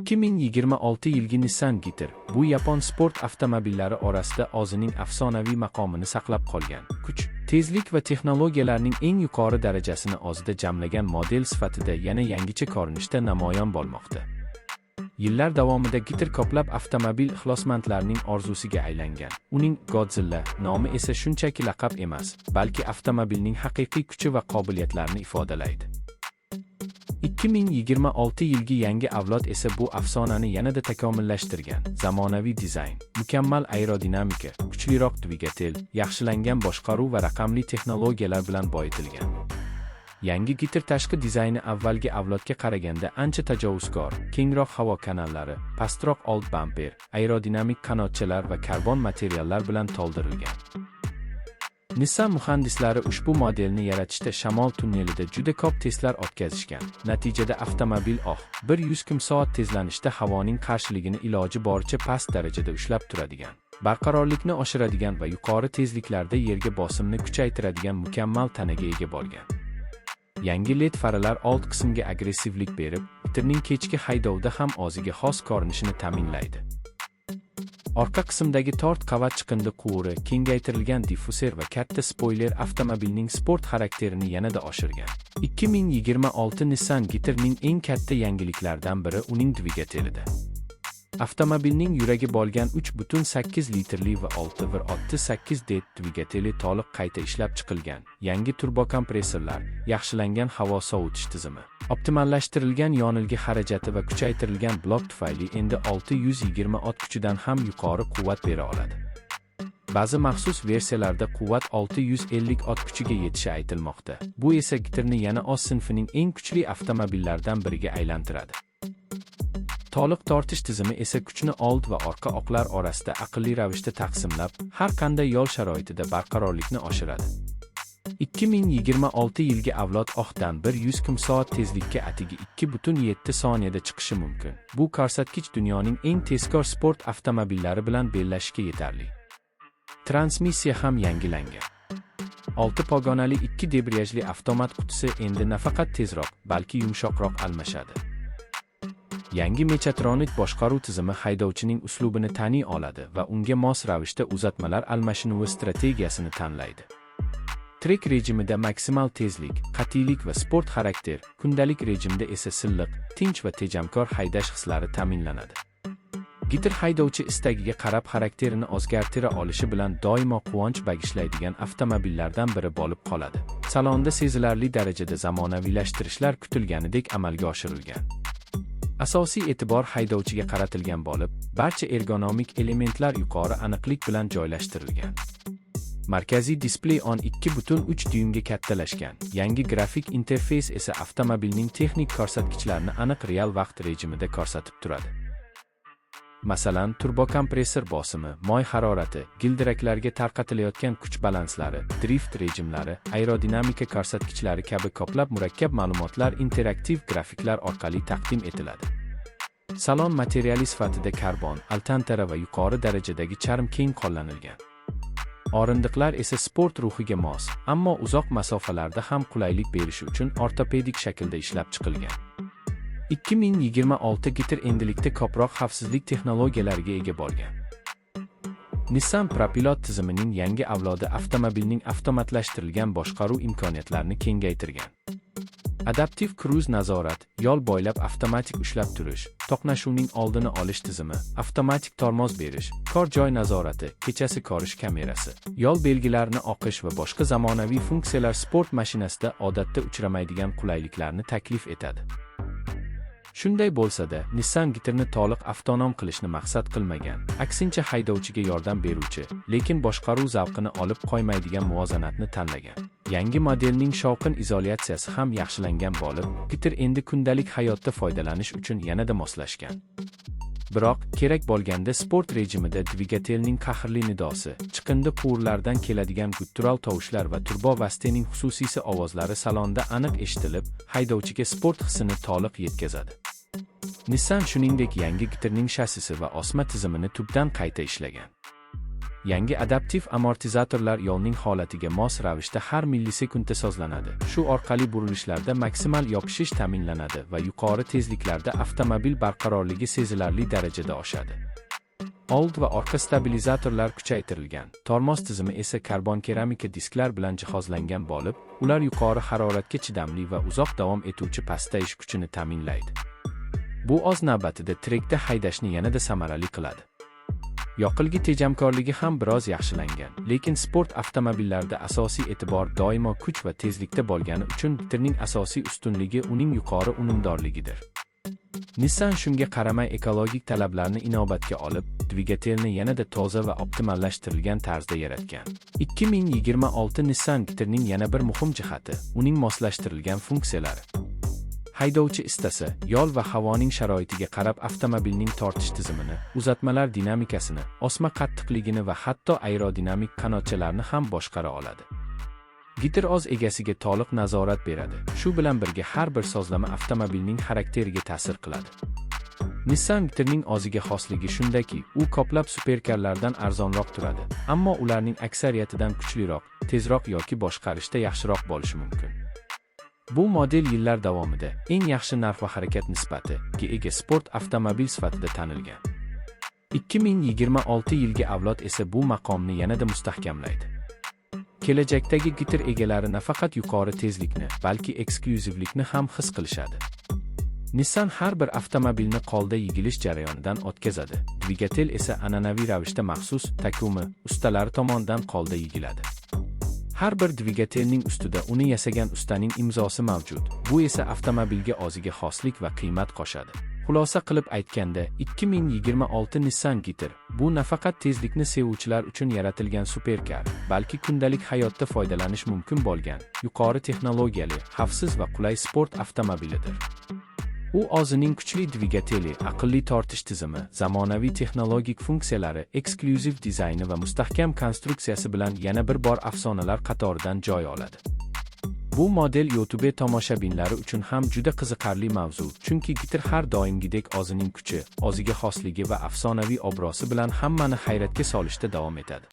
2026 yilgi Nissan GT-R bu yapon sport avtomobillari orasida o'zining afsonaviy maqomini saqlab qolgan, kuch, tezlik va texnologiyalarning eng yuqori darajasini o'zida jamlagan model sifatida yana yangicha ko'rinishda namoyon bo'lmoqda. Yillar davomida GT-R ko'plab avtomobil ixlosmandlarining orzusiga aylangan. Uning Godzilla nomi esa shunchaki laqab emas, balki avtomobilning haqiqiy kuchi va qobiliyatlarini ifodalaydi. 2026 yilgi yangi avlod esa bu afsonani yanada takomillashtirgan. Zamonaviy dizayn, mukammal aerodinamika, kuchliroq dvigatel, yaxshilangan boshqaruv va raqamli texnologiyalar bilan boyitilgan. Yangi GT-R tashqi dizayni avvalgi avlodga qaraganda ancha tajovuzkor, kengroq havo kanallari, pastroq old bamper, aerodinamik qanotchalar va karbon materiallar bilan to'ldirilgan. Nissan muhandislari ushbu modelni yaratishda shamol tunnelida juda ko'p testlar o'tkazishgan. Natijada avtomobil 100 km/soat tezlanishda havoning qarshiligini iloji boricha past darajada ushlab turadigan, barqarorlikni oshiradigan va yuqori tezliklarda yerga bosimni kuchaytiradigan mukammal tanaga ega bo'lgan. Yangi LED faralar old qismga agressivlik berib, GT-Rning kechki haydovda ham o'ziga xos ko'rinishini ta'minlaydi. Orqa qismdagi to'rt qavat chiqindi quvuri, kengaytirilgan diffuzer va katta spoiler avtomobilning sport xarakterini yanada oshirgan. 2026 Nissan GT-Rning eng katta yangiliklaridan biri uning dvigatelida. Avtomobilning yuragi bo'lgan 3,8 litrli V6 V8 D dvigateli to'liq qayta ishlab chiqilgan. Yangi turbokompressorlar, yaxshilangan havo sovutish tizimi, optimallashtirilgan yonilgi xarajati va kuchaytirilgan blok tufayli endi 620 ot kuchidan ham yuqori quvvat bera oladi. Ba'zi maxsus versiyalarda quvvat 650 ot kuchiga yetishi aytilmoqda. Bu esa GT-Rni yana o'z sinfining eng kuchli avtomobillaridan biriga aylantiradi. To'liq tortish tizimi esa kuchni old va orqa oqlar orasida aqlli ravishda taqsimlab, har qanday yo'l sharoitida barqarorlikni oshiradi. 2026 yilgi avlod oqdan 100 km/soat tezlikka atigi 2,7 soniyada chiqishi mumkin. Bu ko'rsatkich dunyoning eng tezkor sport avtomobillari bilan bellashishga yetarli. Transmissiya ham yangilangan. 6 pog'onali 2 debriyajli avtomat qutisi endi nafaqat tezroq, balki yumshoqroq almashadi. Yangi mechatronik boshqaruv tizimi haydovchining uslubini taniy oladi va unga mos ravishda uzatmalar almashinuvi strategiyasini tanlaydi. Trek rejimida maksimal tezlik, qat'iylik va sport xarakter, kundalik rejimda esa silliq, tinch va tejamkor haydash hislari ta'minlanadi. GT-R haydovchi istagiga qarab xarakterini o'zgartira olishi bilan doimo quvonch bag'ishlaydigan avtomobillardan biri bo'lib qoladi. Salonda sezilarli darajada zamonaviylashtirishlar kutilganidek amalga oshirilgan. Asosiy e'tibor haydovchiga qaratilgan bo'lib, barcha ergonomik elementlar yuqori aniqlik bilan joylashtirilgan. Markaziy displey 12,3 dyuymga kattalashgan. Yangi grafik interfeys esa avtomobilning texnik ko'rsatkichlarini aniq real vaqt rejimida ko'rsatib turadi. Masalan, turbokompressor bosimi, moy harorati, gildiraklarga tarqatilayotgan kuch balanslari, drift rejimlari, aerodinamika ko'rsatkichlari kabi ko'plab murakkab ma'lumotlar interaktiv grafiklar orqali taqdim etiladi. Salon materiali sifatida karbon, alkantara va yuqori darajadagi charm keng qo'llanilgan. O'rindiqlar esa sport ruhiga mos, ammo uzoq masofalarda ham qulaylik berishi uchun ortopedik shaklda ishlab chiqilgan. 2026 GT-R endilikda ko'proq xavfsizlik texnologiyalariga ega bo'lgan. Nissan ProPilot tizimining yangi avlodi avtomobilning avtomatlashtirilgan boshqaruv imkoniyatlarini kengaytirgan. Adaptiv kruiz nazorat, yo'l bo'ylab avtomatik ushlab turish, to'qnashuvning oldini olish tizimi, avtomatik tormoz berish, kor joy nazorati, kechasi ko'rish kamerasi, yo'l belgilarini o'qish va boshqa zamonaviy funksiyalar sport mashinasida odatda uchramaydigan qulayliklarni taklif etadi. Shunday bo'lsa-da, Nissan GT-Rni to'liq avtonom qilishni maqsad qilmagan. Aksincha, haydovchiga yordam beruvchi, lekin boshqaruv zavqini olib qo'ymaydigan muvozanatni tanlagan. Yangi modelning shovqin izolyatsiyasi ham yaxshilangan bo'lib, GT-R endi kundalik hayotda foydalanish uchun yanada moslashgan. Biroq, kerak bo'lganda sport rejimida dvigatelning qahrli nidosi, chiqindi quvurlardan keladigan guttural tovushlar va turbo vastening xususiysi ovozlari salonda aniq eshitilib, haydovchiga sport hissini to'liq yetkazadi. Nissan shuningdek yangi GT-Rning shassisi va osma tizimini tubdan qayta ishlagan. Yangi adaptiv amortizatorlar yo'lning holatiga mos ravishda har millisekundda sozlanadi. Shu orqali burilishlarda maksimal yopishish ta'minlanadi va yuqori tezliklarda avtomobil barqarorligi sezilarli darajada oshadi. Old va orqa stabilizatorlar kuchaytirilgan. Tormoz tizimi esa karbon keramika disklar bilan jihozlangan bo'lib, ular yuqori haroratga chidamli va uzoq davom etuvchi pastayish kuchini ta'minlaydi. Bu o'z navbatida trekda haydashni yanada samarali qiladi. Yoqilgi tejamkorligi ham biroz yaxshilangan, lekin sport avtomobillarida asosiy e'tibor doimo kuch va tezlikda bo'lgani uchun GT-Rning asosiy ustunligi uning yuqori unumdorligidir. Nissan shunga qaramay ekologik talablarni inobatga olib, dvigatelni yanada toza va optimallashtirilgan tarzda yaratgan. 2026 Nissan GT-Rning yana bir muhim jihati uning moslashtirilgan funksiyalari. Haydovchi istasa, yo'l va havoning sharoitiga qarab avtomobilning tortish tizimini, uzatmalar dinamikasini, osma qattiqligini va hatto aerodinamik qanotchalarni ham boshqara oladi. GT-R o'z egasiga to'liq nazorat beradi. Shu bilan birga har bir sozlama avtomobilning xarakteriga ta'sir qiladi. Nissan GT-Rning o'ziga xosligi shundaki, u ko'plab superkarlardan arzonroq turadi, ammo ularning aksariyatidan kuchliroq, tezroq yoki boshqarishda yaxshiroq bo'lishi mumkin. Bu model yillar davomida eng yaxshi narx va harakat nisbatiga ega sport avtomobil sifatida tanilgan. 2026 yilgi avlod esa bu maqomni yanada mustahkamlaydi. Kelajakdagi GT-R egalari nafaqat yuqori tezlikni, balki eksklyuzivlikni ham his qilishadi. Nissan har bir avtomobilni qo'lda yigilish jarayonidan o'tkazadi. Dvigatel esa an'anaviy ravishda maxsus Takumi ustalari tomonidan qo'lda yigiladi. Har bir dvigatelning ustida uni yasagan ustaning imzosi mavjud. Bu esa avtomobilga o'ziga xoslik va qiymat qo'shadi. Xulosa qilib aytganda, 2026 Nissan GT-R bu nafaqat tezlikni sevuvchilar uchun yaratilgan superkar, balki kundalik hayotda foydalanish mumkin bo'lgan, yuqori texnologiyali, xavfsiz va qulay sport avtomobilidir. U o'zining kuchli dvigateli, aqlli tortish tizimi, zamonaviy texnologik funksiyalari, eksklyuziv dizayni va mustahkam konstruksiyasi bilan yana bir bor afsonalar qatoridan joy oladi. Bu model YouTube tomoshabinlari uchun ham juda qiziqarli mavzu, chunki GT-R har doimgidek o'zining kuchi, o'ziga xosligi va afsonaviy obro'si bilan hammani hayratga solishda davom etadi.